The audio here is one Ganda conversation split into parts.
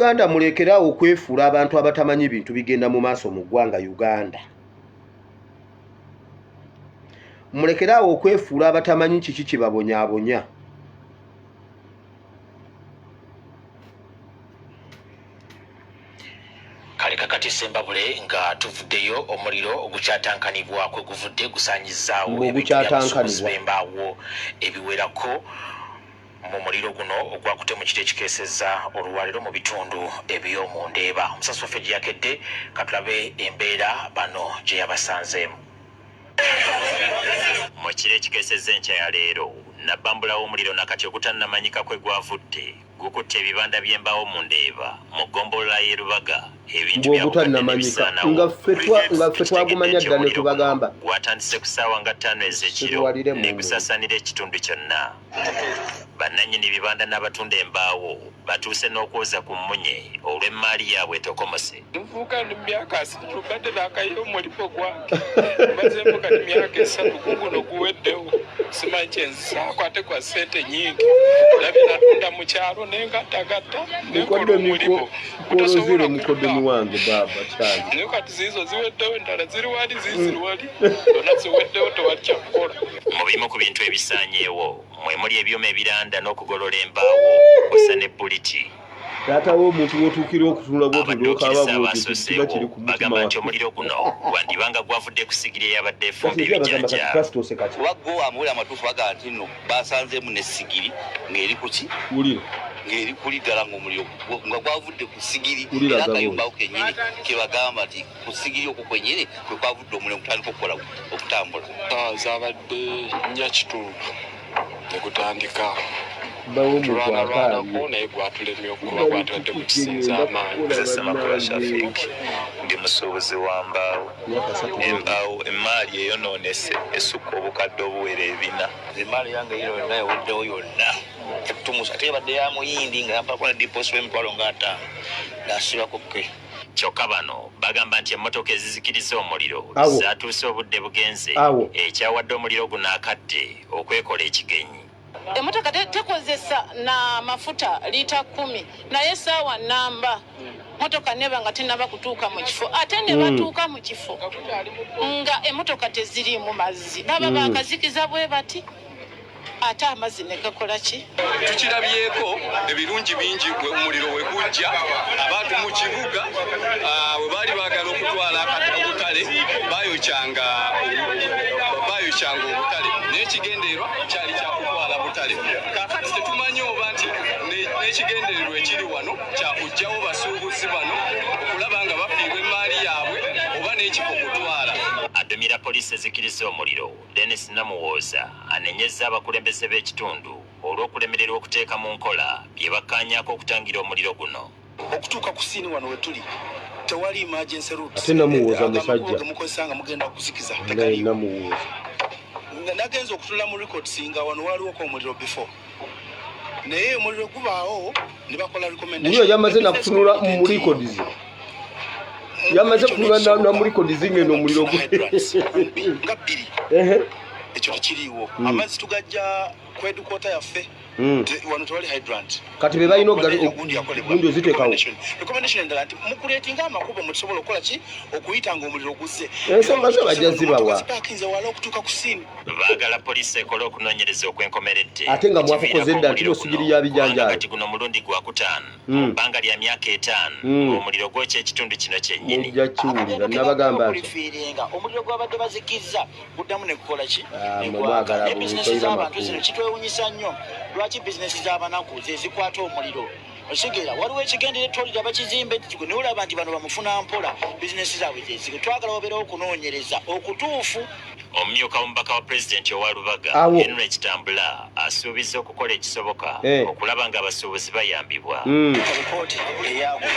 Uganda mulekere awo okwefuula abantu abatamanyi bintu bigenda mu maaso mu ggwanga Uganda. Mulekere awo okwefuula abatamanyi kiki kibabonyaabonya. Kale kakati Sembabule nga tuvuddeyo, omuliro ogukyatankanibwa kwe guvudde gusaanyizzaawo Mbu ebintu by'abasuubuzi ogukyatankanibwa. b'embaawo ebiwerako. Mu muliro guno ogwakute mu kiro ekikeesezza olwaleero mu bitundu eby'omu Ndeeba. Omusasi waffe gye yakedde katulabe embeera bano gye yabasanzeemu. Mu kiro ekikeesezza enkya ya leero, nabbambula w'omuliro nakati ogutannamanyika kwe gwavudde gukutte ebibanda by'embaawo mu Ndeeba mu ggombolola y'e Lubaga ebintu Mbu bya bukadde ne ogutannamanyika bisaanawo. nga ffe twa nga ffe Tukitegedde twagumanya nti dda ne omuliro guno tubagamba gwatandise ku ssaawa nga 5 ez'ekiro siruwalire ne mu mwe. gusaasaanira ekitundu kyonna. Bannannyini bibanda n'abatunda embaawo batuuse n'okwoza ku mmunye olw'emmaali yaabwe etokomose. Nvubuka ndi mu myaka 30 mbadde naakayiwa omulimu gwange mbazeemu kati myaka 3 guguno guweddewo simanyi kyenzisaako ate gwa ssente nyingi labye natunda mu kyalo nengattagatta nenkola Mukoddomi omulimu kolozero gutasobola mukoddomi kubba wange baaba kyali. naye kati ziizo ziweddewo endala ziri wali ziiziri wali zonna ziweddewo tewali kyakukola. Mu bimu ku bintu ebisaanyeewo mwe muli ebyuma ebiranda n'okugolola embaawo kw'ossa ne bbuliti. Taata w'omuntu w'otuukira okutunula bw'otyo n'okaaba Abadduukirize bw'otyo ekyo kiba kiri abaasoseewo ku mutima bagamba nti waffe. omuliro guno gwandiba nga gwavudde ku sigiri eyabadde Kati efumba eri abagamba kati ebijanjaalo. kasita oseka ki? Kuba go amawulire amatuufu bagamba nti nno basanzeemu ne sigiri ng'eri ku ki Wulira. ng'eri kuli ddala ng'omuliro nga gwavudde ku sigiri Wulira era agaboozi. akayumba ako kennyini ke bagamba nti ku sigiri okwo kwennyini kwe kwavudde omuliro okutandika okukola okutambula. Ssaawa zaabadde 4:15 ne gutandika. Bba w'omuntu Tulwanalwanako akaabye. naye gwatulemye okukuba Wulira gwatubadde biki gutusinza kye ngenda amaanyi. kukola Nze Ssemakula bannange. Shafik, ndi musuubuzi wa mbaawo. Myaka 3 bw'eti. Embaawo emmaali eyonoonese esukka obukadde obuwera 400. Emmaali yange yino yonna eweddewo yonna ettumusa ate ebadde ya muyindi nga yampako ne deposit w'emitwalo nga 50 ng'asibako ke. Kyokka bano bagamba nti emmotoka ezizikiriza omuliro Awo. zaatuuse obudde bugenze Awo. ekyawadde omuliro guno akadde okwekola ekigenyi. Emmotoka tekozesa na mafuta liita 10 naye essaawa nnamba mmotoka neba nga tennaba kutuuka mu kifo ate ne batuuka mu kifo nga emmotoka teziriimu mazzi baba bakazikiza bwe bati ate amazzi ne gakola ki? Tukirabyeko ebirungi bingi omuliro we gujja abantu mu kibuga we baali baagala okutwala obutale bayokyanga obutale naye ekigendererwa kyali kya kutwala butale. Kaakati tetumanyi oba nti n'ekigendererwa ekiri wano kya kuggyawo basuubuzi bano okulaba nga bafiirwa emmaali yaabwe oba n'ekifo kutwala. Adumira poliisi ezikiriza omuliro Dennis Namuwooza anenyezza abakulembeze b'ekitundu olw'okulemererwa okuteeka mu nkola bye bakkaanyaako okutangira omuliro guno. Okutuuka ku siini wano we tuli tewali emergency routes. Ate Namuwooza Agamba musajja. ge mukozesa nga mugenda kuzikiza Naye tegaliiwo. Namuwooza. Nagenze okutunula mu records nga wano waliwoko omuliro before naye omuliro gubaawo ne bakola recommendation. Wuyo yamaze nakutunula mu records. Yamaze kutunula na mu records ng'eno omuliro gu nga 2. Ehe. Ekyo tekiriiwo. Amazzi tugajja ku headquarter yaffe. Wano tewali hydrant. Kati be balina Gundi yakolebwa. gundi oziteekawo. Recommendation endala nti mukuleetinga amakubo mwe tusobola okukola ki okuyita ng'omuliro guzze. Ensonga zo bajja zibawa. Zipaakinze wala okutuuka ku siini. Baagala poliisi ekole okunoonyereza okw'enkomeredde Ate nga mwakukoze ekiviirako dda nti omuliro no sigiri guno ya bijanjaalo. kubanga kati guno mulundi gwa 5 mu bbanga lya myaka 5 ng'omuliro gwokya ekitundu kino kyennyini. Mujja kiwulira nabagamba nti Okulifiiringa omuliro gwabadde bazikizza guddamu ne gukola ki? Ah, Ne mwe gwaka. mwagala Ne bizinesi bulungi, z'abantu makulu. zino kitwewunyisa nnyo lwaki bizinesi z'abanaku ze zikwata omuliro. Okitegeera waliwo ekigendera ettwaliro abakizimba ekyo naye olaba nti bano bamufuna mpola bizinesi zaabwe ze ziri. Twagala wabeerewo okunoonyereza okutuufu. Omumyuka w'omubaka wa pulezidenti owa Lubaga Awo. Henry Kitambula asuubizza okukola ekisoboka okulaba ng'abasuubuzi bayambibwa. Ripooti eyaabwe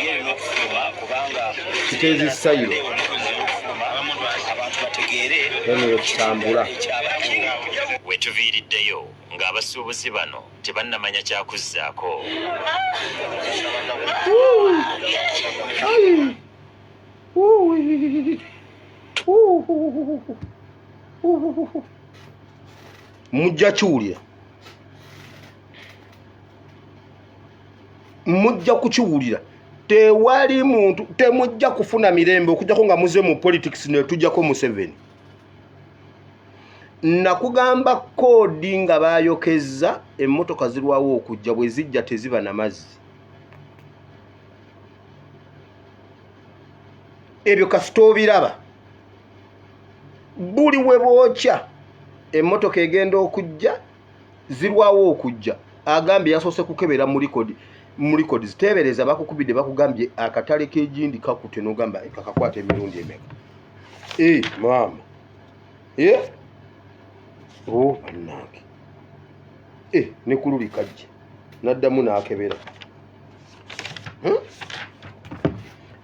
yerina okufuluma kubanga Kiteezi Sayiro. abantu bategeere Henry Kitambula. ekyabaddewo. We tuviiriddeyo ng'abasuubuzi bano tebannamanya kyakuzzaako. Mujja kiwulira. Mujja kukiwulira. Tewali muntu, temujja kufuna mirembe okujjako nga muze mu politics netujjako Museveni. Nakugamba koodi nga bayokezza emmotoka zirwawo okujja, bwe zijja teziba na mazzi. Ebyo kasita obiraba, buli we bookya emmotoka egenda okujja zirwawo okujja. Agambye yasoose kukebera mu likodi, mu likodi ziteebereza bakukubidde bakugambye akatale k'egindi kakute, n'ogamba kakakwata emirundi emeka? E maama e o bannange e ne kululi kajja n'addamu n'akebera.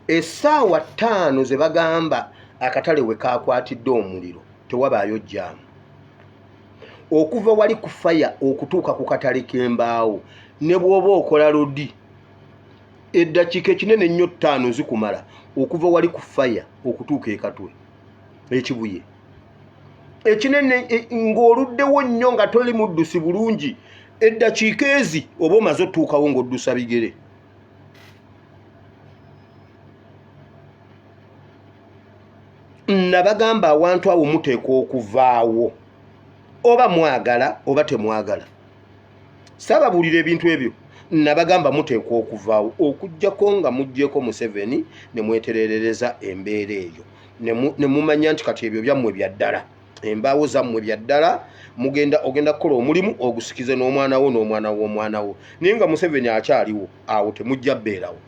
Essaawa 5 ze bagamba akatale we kakwatidde omuliro tewabaayo jjaamu. Okuva wali ku faya okutuuka ku katale k'embaawo, ne bw'oba okola lodi eddakiika ekinene ennyo 5 zikumala okuva wali ku faya okutuuka ekatwe ekibuye ekinene ng'oluddewo nnyo nga toli muddusi bulungi, eddakiika ezi oba omaze otuukawo ng'oddusa bigere. Nabagamba awantu awo muteekwa okuvaawo, oba mwagala oba temwagala. Saababuulira ebintu ebyo, nabagamba muteekwa okuvaawo okuggyako nga muggyeko Museveni ne mwetererereza embeera eyo, ne mumanya nti kati ebyo byammwe bya ddala, embaawo zammwe bya ddala, mugenda ogenda kukola omulimu ogusikize n'omwana wo n'omwana w'omwana wo, naye nga Museveni akyaliwo awo temujja bbeerawo.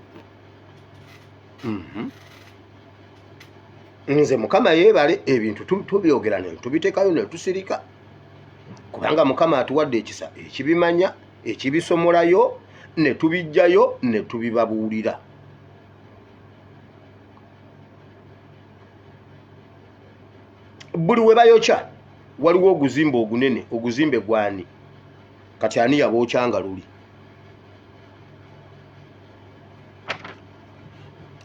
Nze Mukama yeebale, ebintu tubyogera ne tubiteekayo ne tusirika, kubanga Mukama atuwadde ekisa ekibimanya, ekibisomolayo ne tubijjayo ne tubibabuulira. Buli we bayokya waliwo oguzimbe ogunene, oguzimbe gwani? Kati ani yabookyanga luli?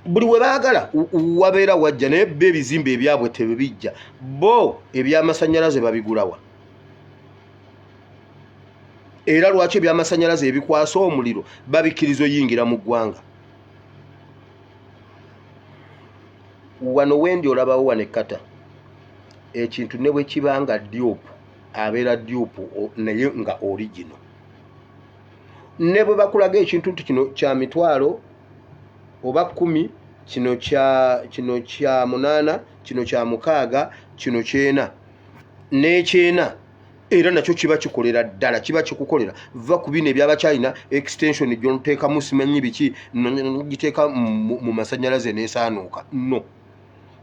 Buli we baagala wabeera wajja, naye bo ebizimbe ebyabwe tebibijja. Bo ebyamasannyalaze babigulawa? Era lwaki ebyamasannyalaze ebikwasa omuliro babikkiriza oyingira mu ggwanga? Wano wendi olabawo wano ekkata ekintu ne bwe kiba nga dupe, abeera dupe naye nga original. Ne bwe bakulaga ekintu nti kino kya mitwalo oba 10, kino kya kino kya 8, kino kya 6, kino kyena n'ekyena, era nakyo kiba kikolera ddala, kiba kikukolera. Va ku bino ebyabachina extension gyoteekamu simanyi biki, giteeka mu masannyalaze n'esaanuuka. No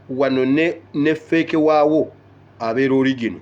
wano ne fake waawo abeera original.